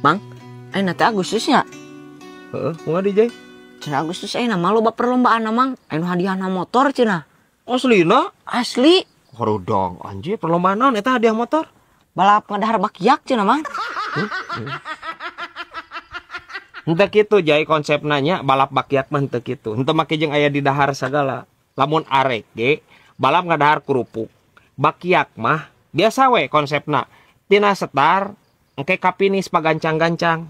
Mang, ayeuna teh Agustusnya. Heeh, kumaha deui, Jay? Cenah Agustus ayeuna mah loba perlombaan Mang, anu hadiahna motor cenah. Aslina? Asli. Harudang anjir perlombaan naon eta hadiah motor? Balap ngadahar bakiak cenah Mang. Henteu kitu Jay konsepna nya balap bakiak mah henteu kitu. Henteu make jeung aya di dahar sagala. Lamun arek ge balap ngadahar kerupuk. Bakiak mah biasa we konsepna. Tina setar engke kapinis pagancang-gancang.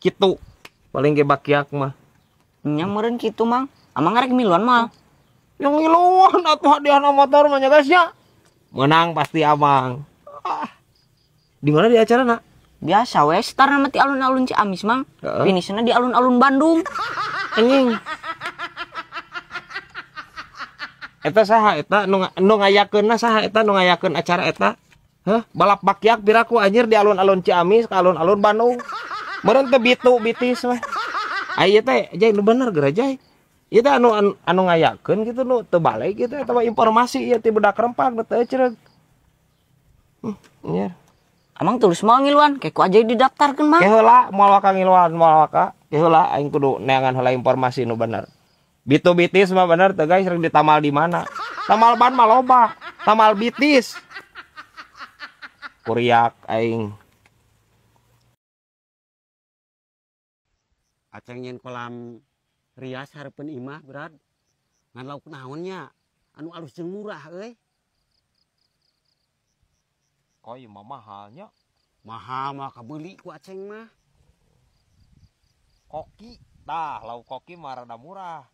Kitu paling ge bakiak mah. Nya meureun kitu Mang. Amang arek miluan mah. Yang ngiluan atuh hadiahna motor mah nya guys nya. Menang pasti amang. Ah. Di mana di acarana? Biasa we, starna mah ti alun-alun Ciamis Mang. Finishna di alun-alun Bandung. Anjing. Eta saha eta nu ngayakeunna saha eta nu ngayakeun acara eta? Hah? Balap bakiak piraku anjir di alun-alun Ciamis ka alun-alun Bandung. Meureun teu bitu bitis mah. Aya teh jay nu bener geura jay. Ieu teh anu ngayakeun kitu nu teu balik kitu eta mah informasi ieu ti budak rempang nu teu ecereug. Anjir. Amang tulus mau ngiluan, kayak ku aja didaftarkeun Mang. Ke heula moal waka ngiluan, moal waka. Ke heula aing kudu neangan heula informasi nu bener. Bitu bitis mah bener teu guys, rek ditamal di mana? Tamal ban mah loba, tamal bitis. Kuriak aing. Aceng nyen kolam rias hareupeun imah berat. Ngan lauk naon nya? Anu alus jeung murah euy. Koi mah mahalnya. Mahal mah kabeuli ku aceng mah. Koki, tah lauk koki mah rada murah.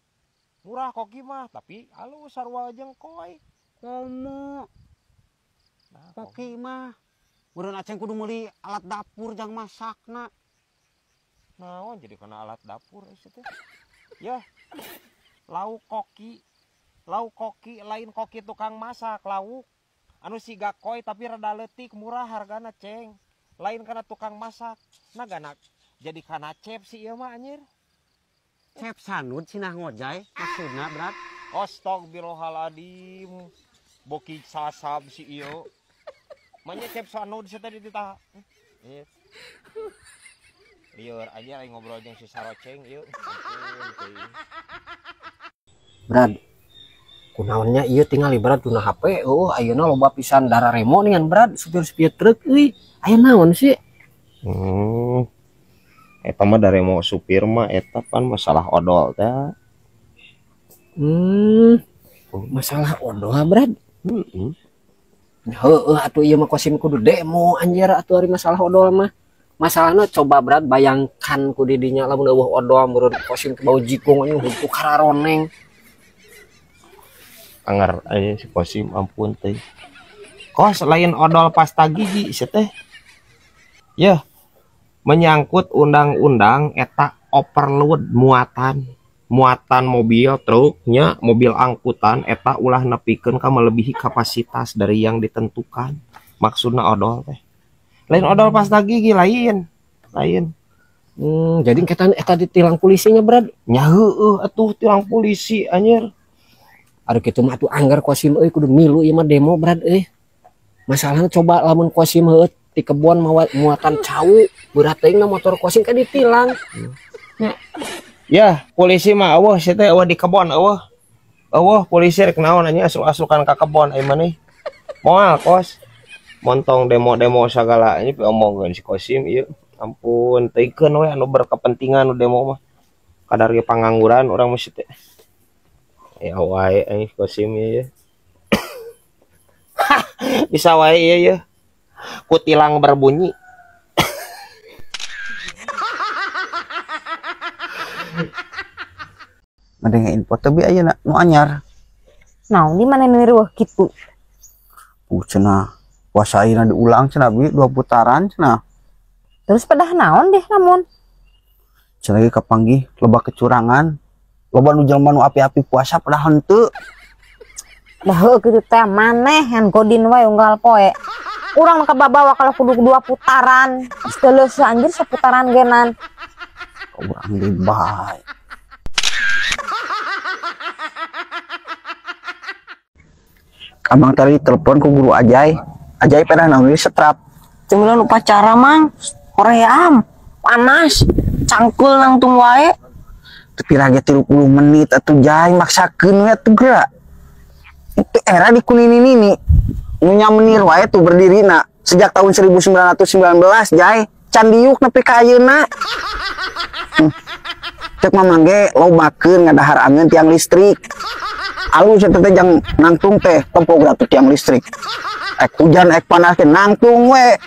Murah koki mah, tapi alus sarua jeung koi. Komo. Nah, koki mah. Meureun aceng kudu meuli alat dapur jang masakna. Naon jadi kana alat dapur ieu teh? Yah. Lauk koki. Lauk koki lain koki tukang masak, lauk anu siga koi tapi rada leutik murah hargana ceng. Lain kana tukang masak. Nah gana jadi kana cep si ieu mah anjir. Cep sanud cenah ngojay maksudna berat. Astagfirullahaladzim. Boki sasab si ieu. Manya cep sanud si tadi ditah. Ieu. Lieur aja aing ngobrol jeung si Saroceng ieu. Brad. Kunaonnya ieu tingali Brad guna HP eueuh ayeuna loba pisan darah remo ningan Brad supir-supir truk euy. Aya naon sih? Eta mah daremo supir mah eta pan masalah odol teh. Masalah odol Brad. Heueuh atuh ieu mah kosim kudu demo anjir atuh ari masalah odol mah. Masalahna coba Brad bayangkan ku di dinya lamun eueuh odol meureun kosim bau jikung anjing huntu kararoneng. Anger aja si Kosim ampun teh. Kos lain odol pasta gigi si teh. Yeuh, menyangkut undang-undang eta overload muatan. Muatan mobil truknya, mobil angkutan eta ulah nepikeun ka melebihi kapasitas dari yang ditentukan. Maksudna odol teh. Lain odol pasta gigi lain. Lain. Jadi kita eta ditilang polisinya Brad. Nya heueuh atuh tilang polisi anjir. Aduh kitu mah atuh anggar Kosim euy kudu milu ieu mah demo Brad euy. Masalahna coba lamun Kosim heueuh ti kebon mawa muatan cau berat teuing na motor Kosim kan ditilang. Ya, polisi mah eueuh sia teh eueuh di kebon eueuh. Eueuh polisi rek naon anjing asup-asukan ka kebon ai maneh. Moal kos. Montong demo-demo sagala ini omongkeun si Kosim ieu. Ampun teuikeun we anu berkepentingan nu demo mah. Kadar ge pangangguran urang mah si teh. Ya wae anjing Kosim ieu. Bisa wae ieu ye. Kutilang berbunyi. Madenge info teh bi ayeuna nu anyar. Naon di mana niruh kitu? Cenah puasa ayeuna diulang cenah bi 2 putaran cenah. Terus pedah naon deh namun? Cenah ge kapanggih loba kecurangan. Loba nu jelema nu api-api puasa pedah henteu. Dah heueuh kitu teh maneh han godin wae unggal poe. Urang mah kababawa kalau kudu 2 putaran. Geus teu anjir saputaran genan. Urang deui bae. Abang tadi telepon ku guru Ajay. Ajay pernah naon setrap. Cemilan upacara Mang. Hoream, panas, cangkul nangtung wae. Tapi lagi 30 menit atuh jai maksakeun we atuh geura. Itu era di kunini nini. Nu nyamenir wae tuh berdirina sejak tahun 1919 jai can diuk nepi ka ayeuna. Cek mamang ge lobakeun ngadahar angeun tiang listrik. Alus eta teh jang nangtung teh tempo gratu tiang listrik. Ek hujan ek panas teh nangtung we.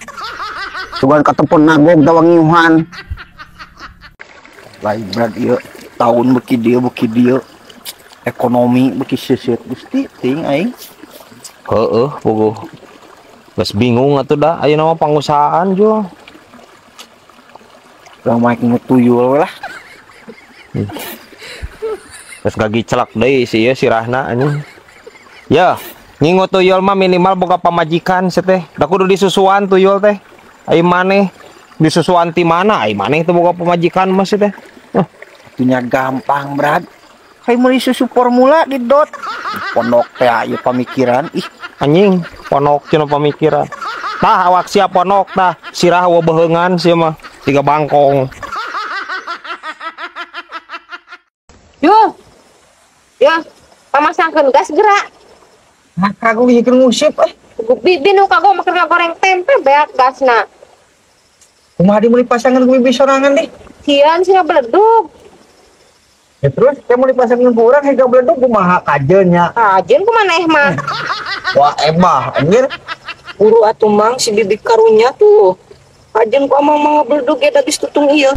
Sugan katempon nagog dawa ngiuhan. Lain berat ieu tahun beki dieu ekonomi beki seuseut Gusti ting aing. Heeh, puguh. Geus bingung atuh da ayeuna mah pangusahaan jual. Urang mah tuyul we lah. Geus gagicelak deui si ieu sirahna anjing. Ya, ngingu tuyul mah minimal boga pamajikan si teh. Da kudu disusuan tuyul teh. Ai maneh disusuan ti mana? Ai maneh teu boga pamajikan mah si teh. Atunya gampang, Brad. Kayak meuli susu formula di dot. Pondok teh aya pamikiran ih anjing, pondok cenah pamikiran. Tah awak sia pondok tah, sirah wa beheungan sia mah, tiga bangkong. Yo. Yo, pamasangkeun gas gerak. Nah, kagok hikeun ngusip eh. Bibi nu kagok make goreng tempe beak gasna. Kumaha di meuli pasangan ku bibi sorangan deh. Sieun sia beledug. Ya terus kayak mau dipasangin ku urang hega beledug kumaha kajeun nya. Kajeun kumaneh mah. Wah ebah anjir. Buru atuh mang si bibi karunya tuh. Kajeun ku amang mah beledug ge da geus tutung ieu.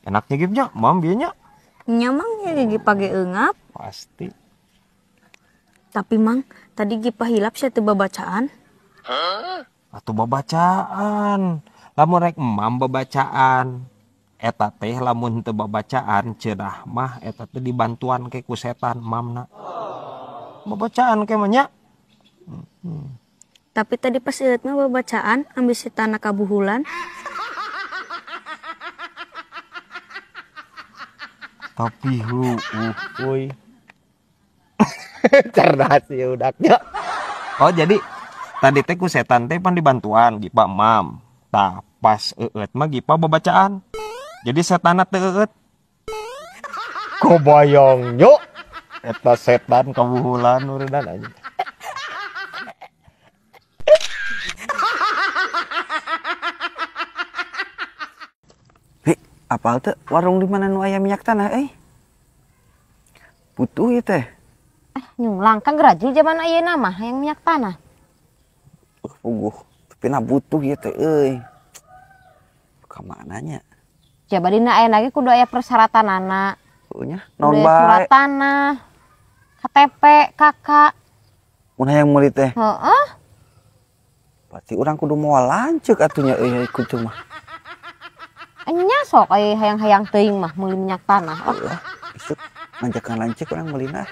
Enaknya gip nya, mam bieu nya. Nya mang ya gigi page eungap. Pasti. Tapi mang tadi Gipa hilap sia teu babacaan. Atuh babacaan. Lamun rek emam babacaan. Eta teh lamun teu babacaan cenah mah eta teh dibantuan ke ku setan mamna. Babacaan ke mah nya. Tapi tadi pas eueut mah babacaan ambil setan kabuhulan. Tapi euy. Cerdas ya udaknya. Oh jadi tadi teh ku setan teh pan dibantuan Gipa mam. Tah pas eueut mah Gipa babacaan. Jadi setanna teu eueut. Kobayong yo. Eta setan kabuhulan urunan aja. Hi, apal teh warung di mana nu aya minyak tanah euy? Butuh ieu teh. Nyunglang kan gerajul zaman ayeuna mah hayang minyak tanah. Puguh, tapi na butuh ieu teh euy. Ka mana nya? Coba dina aya lagi kudu aya persyaratanana. Heuh nya, naon bae? Surat tanah, KTP, KK. Mun hayang meuli teh. Heeh. Berarti urang kudu moal lanceuk atuh nya euy kudu mah. Enya sok euy hayang-hayang teuing mah meuli minyak tanah. Heeh, isuk ngajakan lanceuk urang meulina.